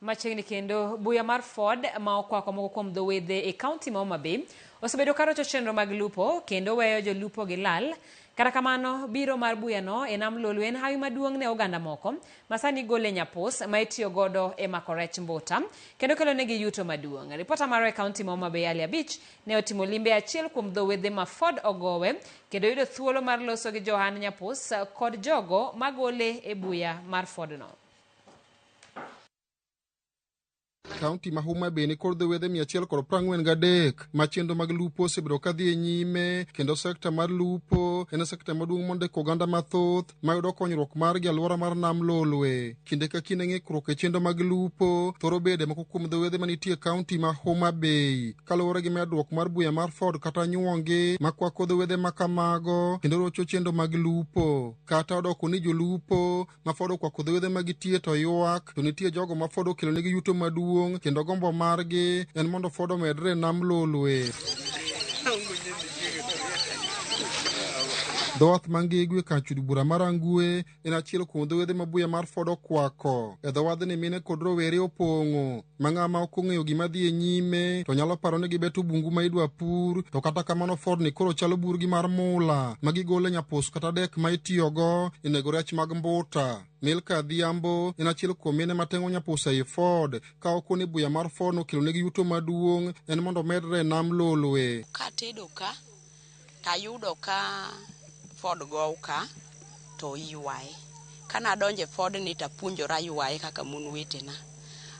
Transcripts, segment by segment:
Machiegni kendo buya mar Ford ma okwako moko kuom dho wedhe e kaunti ma Homa Bay osebedo ka rocho chenro mag lupo kendo weyo jolupo gi lal. Kata kamano, biro mar buyano e nam Lolwe en hawi maduong' ne oganda moko ma sani gole nyapus ma itiyo godo e mako rech mbuta kendo kelo negi yuto maduong'. Ripota marwa e kaunti ma Homa Bay Ali Abich ne otimo limbe achiel kuom dho wedhe ma Ford ogowe kendo yudo thuolo mar loso gi johand nyapus kod jogo magole e buya mar Ford no. Kaunti ma Homa Bay ni kod dho wedhe 143 ma chenro mag lupo osebedo ka dhi e nyime kendo sekta mar lupo en sekta maduong' mondiko oganda mathoth mayudo konyruok margi e alwora mar nam Lolwe. Kinde ka kinde ng'ikruok e chenro mag lupo thoro bedo e moko kuom dho wedhe manitie e kaunti ma Homa Bay kaluwore gi medruok mar buya mar Ford kata nyuongi makwako dho wedhe ma kamago kendo rocho chenro mag lupo. Kata odoko ni jolupo ma Ford okwako dho wedhe ma gitie to ywak, to nitie jogo ma Ford okelonegi yuto maduong' kendo gombo margi en mondo Ford omedre e nam Lolwe. Dho wath ma Ngegu e kar chud bura mar Rangwe en achiel kuom dho wedhe ma buya mar Ford okwako. E dho wadhni mine kod rowere opong'o ma ng'ama ok ong'eyo gima dhi e nyime to nyalo paro ni gibeto bungu ma idwa pur, to kata kamano Ford ni koro chalo burgi mar mula ma gigolo e nyapus kata dek ma itiyogo e nego rech mag mbuta. Milka Adhiambo en achiel kuom mine mateng'o nyapus ei Ford ka okone buya mar Ford nokelonegi yuto maduong' en mondo omedre e nam Lolwe. Katedo ka tayudo ka Ford gow ka to iywaye. Kane adonjo e Ford ni tapuonjora ywaye kaka mon wetena.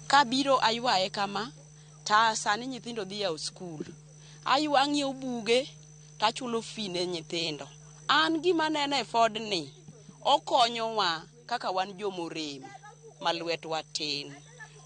Kabiro aywaye kama ta sani nyithindo dhi yawo skul. Aywa ang'iewo buge tachulo fee ne nyithindo. An gima aneno e Ford ni okonyowa kaka wan jomorem ma lwetwa tin.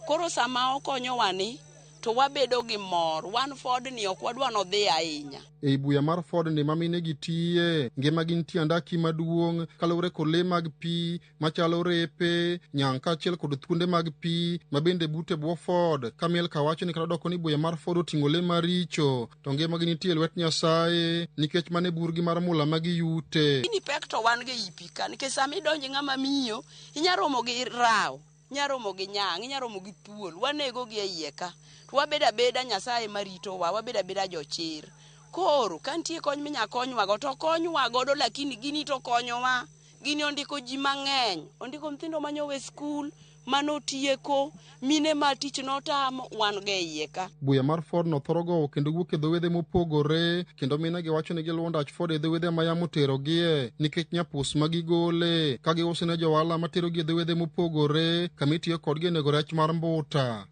Koro sama okonyowa ni to wabedo gi mor. Wan Ford ni ok wadwa nodhi ahinya. Ei buya mar Ford ni ma mine gi tiye, ngima gi nitie andaki maduong' kaluwore kod lee mag pi machalo repe, nyang' kaachiel kod thuonde mag pi ma bende bute bwo Ford. Ka Milka wacho ni kata odoko ni buya mar Ford oting'o lee maricho, to ngima gi nitie e lwet Nyasaye nikech mano e burgi mar mula ma giyute. Gini pek to wan go ei pi ka nikech sama idonjo ng'ama miyo inya romo gi rawo. Inya romo gi nyang', inya romo gi thuol, wanego gi e iye ka. To wabedo abeda Nyasaye ema ritowa, wabedo abeda jochir. Koro ka nitie kony minya konywa go to konywa godo lakini gini to konyowa. Gini ondiko ji mang'eny, ondiko nyithindo mane owe skul, mane otieko, mine ma tich notamo, wan go e iye ka. Buya mar Ford no thoro gowo kendo wuok e dho wedhe mopogore kendo minegi wacho ni giluwo ndach Ford e dho wedhe ma yamo oterogie nikech nyapus ma gigole ka giuso ne johala materogi e dho wedhe mopogore kama itiyo kodgi e nego rech mar mbuta.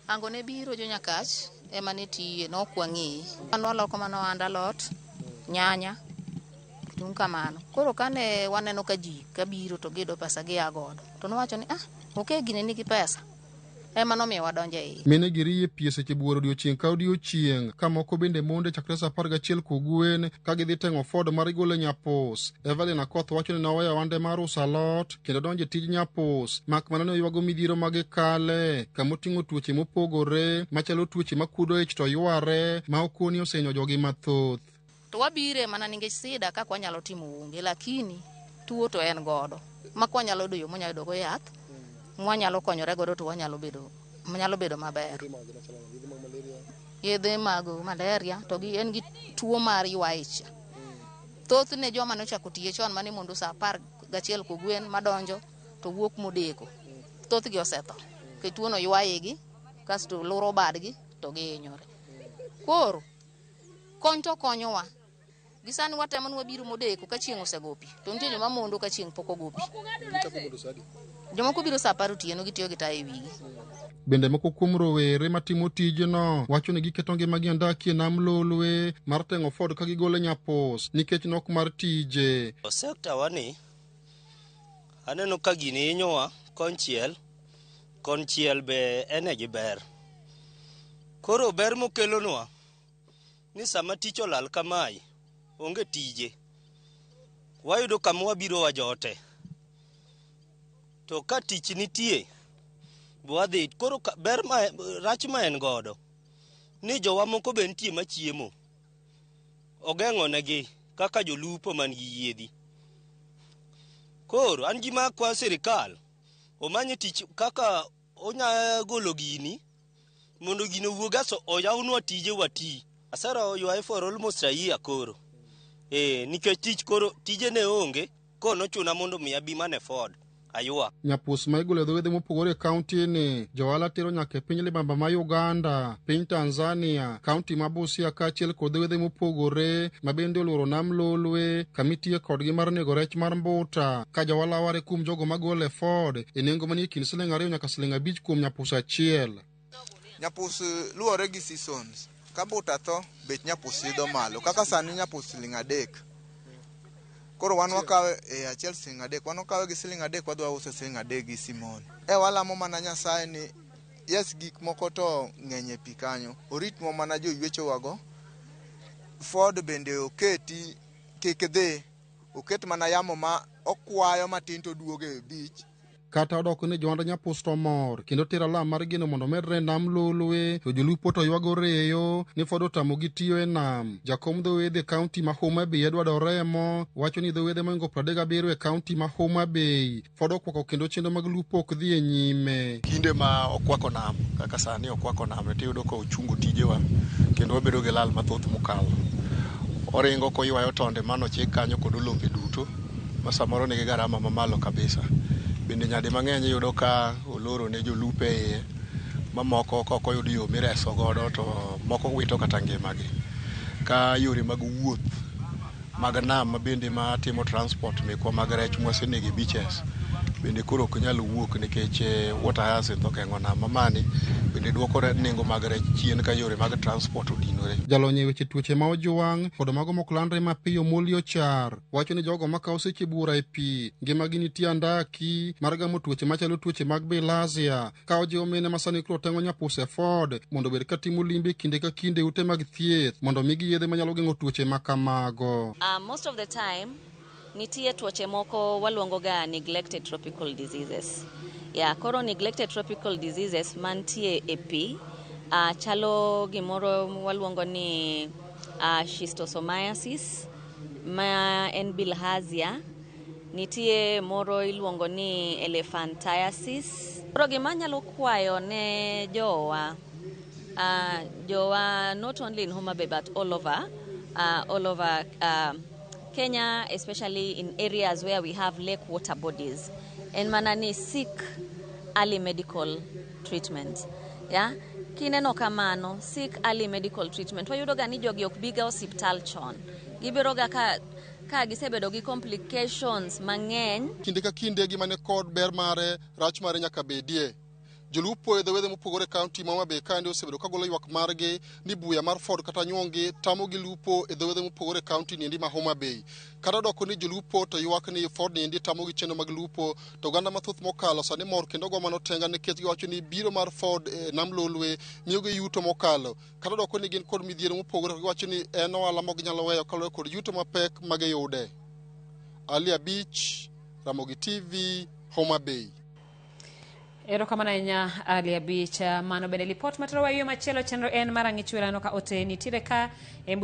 Ango ne biro jo Nyakach ema ne tiye, ne ok wang'eye. Nwaloko mana ohand alot, nyanya, kitungu kamano. Koro kane waneno ka ji kabiro to giyudo pesa gia godo, to nwawacho ni ah, ok gini nigi pesa. Ema nomiyo wadonjo e iye. Mine gi riye pi e seche buoro odiochieng' ka odiochieng', ka moko bende monde chakre saa 11 kogwen ka gidhi teng'o Ford mar golo nyapus. Evelyn Akoth wacho ni noweyo ohande mar uso alot kendo donjo e tij nyapus, mak mana ni oywago midhiero ma gikale, kama oting'o tuoche mopogore machalo tuoche makuodo ich to yware ma okoni osenyo jogi mathoth. To wabire mana nikech sida kaka wanyalo timo onge, lakini tuo to en godo. Ma kwanyalo yudo yo mwanyalo yudo go yath, mwanyalo konyore godo to wanyalo bedo, nyalo bedo maber. Yedhe mag malaria to gi en gi tuo mar ywa ich. Thothne joma nochako tiye chon mane mondo saa 11 kogwen madonjo to wuok modeko. Thothgi osetho. Nikech tuono ywa igi, kasto luro badgi to gihinyore. Koro kony to konyowa. Gi sani watemo ni wabiro modeko ka chieng' osego pi. To nitie joma mondo ka chieng' pok ogo pi. Jomoko biro saa 10 otieno gitiyo gi taya e wigi. Bende moko kuom rowere matimo tijno wacho ni giketo ngimagi andaki e nam Lolwe mar teng'o Ford ka gigolo e nyapus nikech nok mar tije. Sekta wani aneno ka gini hinyowa konchiel, konchiel be en e gi ber. Koro ber mokelonwa ni sama tich olal kamae, onge tije, wayudo kama wabiro wajote. To ka tich nitie, wadhi. Koro ber ma, rach ma en godo, ni jowa moko be nitie machiemo. Ogeng'o negi kaka jolupo man gi yiedhi. Koro an gima akwayo sirikal, omanye tich kaka Onya golo gini mondo gino owuog aso oyawnwa tije wati. Asero ywaye for almost a year koro. Nikech tich koro tije ne onge, koro nochuna mondo mi abi mana e Ford aywa. Nyapus ma igolo e dho wedhe mopogore e kaunti ni johala tero nyaka e piny libamba ma Uganda, piny Tanzania, kaunti ma Busia kaachiel kod dho wedhe mopogore ma bende oluoro nam Lolwe kama itiye kodgi mar nego rech mar mbuta ka johala ware kuom jogo magole e Ford e nengo manie kind siling 2 nyaka siling 5 kuom nyapus achiel. Nyapus luwore gi seasons. Ka mbuta tho, bech nyapus idho malo. Kaka sani nyapus siling 3. Koro wan wakawe e achiel siling 3. Wan wakawe gi siling 3 wadhi wause siling 3 gi Simon. Walamo mana Nyasaye ni yes gik moko to ng'eny e pi kanyo. Oritnwa mana joywechowago. Ford bende oketi kik dhi. Oket mana yamo ma okwayo matin to oduogo e beach. Kata odoko ni johand nyapus to mor kendo tero alam mar geno mondo omedre e nam Lolwe, to jolupo to ywago reyo ni Ford otamogi tiyo e nam. Jakom dho wedhe e kaunti ma Homa Bay Edward Oremo wacho ni dho wedhe mohingo 37 e kaunti ma Homa Bay Ford okwako kendo chenro mag lupo ok dhi e nyime. Kinde ma okwako nam kaka sani okwako nam tiyudo ka ochungo tijewa kendo wabedo gi lal mathoth mokalo. Oringo koywayo tonde manochik kanyo kod olombe duto ma samoro nigi garama mamalo kabisa. Bende nyadi mang'eny iyudo ka oloro ne jolupo e iye mamoko ka ok oyud yo mireso godo to moko wito kata ngimagi. Ka yore mag wuoth mag nam mabende matimo transport mekwa mag rech mwasenego e beaches bende koro ok nyal wuok nikech water hyacinth ogeng'o nam mamani bende duoko nengo mag rech chien ka yore mag transport odinore. Jalony e weche tuoche ma ojwang' kod mago mok landre mapiyo Molly Ochar wacho ni jogo makawo seche buora e pi ngimagi nitie andaki mar gamo tuoche machalo tuoche mag bilharzia ka ojiwo mine ma sani koro teng'o nyapus e Ford mondo obed ka timo limbe kinde ka kinde ute mag thieth mondo migi yedhe manyalo geng'o tuoche ma kamago. Most of the time nitie tuoche moko waluongo ga neglected tropical diseases. Yeah, koro neglected tropical diseases mantie e pi chalo gimoro waluongo ni schistosomiasis ma en bilharzia, nitie moro iluongo ni elephantiasis. Koro gima anyalo kwayo ne jowa not only in Homa Bay but all over Kenya, especially in areas where we have lake water bodies, en mana ni seek early medical treatment. Yeah? Kineno kamano, seek early medical treatment. Wayudo ga ni jogi ok biga osiptal chon. Gibiro ga ka gisebedo gi complications mang'eny. Kinde ka kinde gima ne kod ber mare, rach mare nyaka bedie. Jolupo e dho wedhe mopogore e kaunti ma Homa Bay kaendi osebedo ka golo ywak margi ni buya mar Ford kata nyuongi tamogi lupo e dho wedhe mopogore e kaunti niendi ma Homa Bay. Kata odoko ni jolupo to ywak ni Ford niendi tamogi chenro mag lupo, to oganda mathoth mokalo sani mor kendo go mano tenga nikech giwacho ni biro mar Ford e nam Lolwe miyogi yuto mokalo. Kata odoko ni gin kod midhiero mopogore, giwacho ni en ohala ma ok ginyalo weyo kaluwore kod yuto mapek magiyude. Ali Abich, Ramogi TV, Homa Bay. Erokamano ahinya Ali Abich. Mano bende lipot matero wa yo machielo chenro en mar ang'ich werano ka ote nitiere ka e mbui.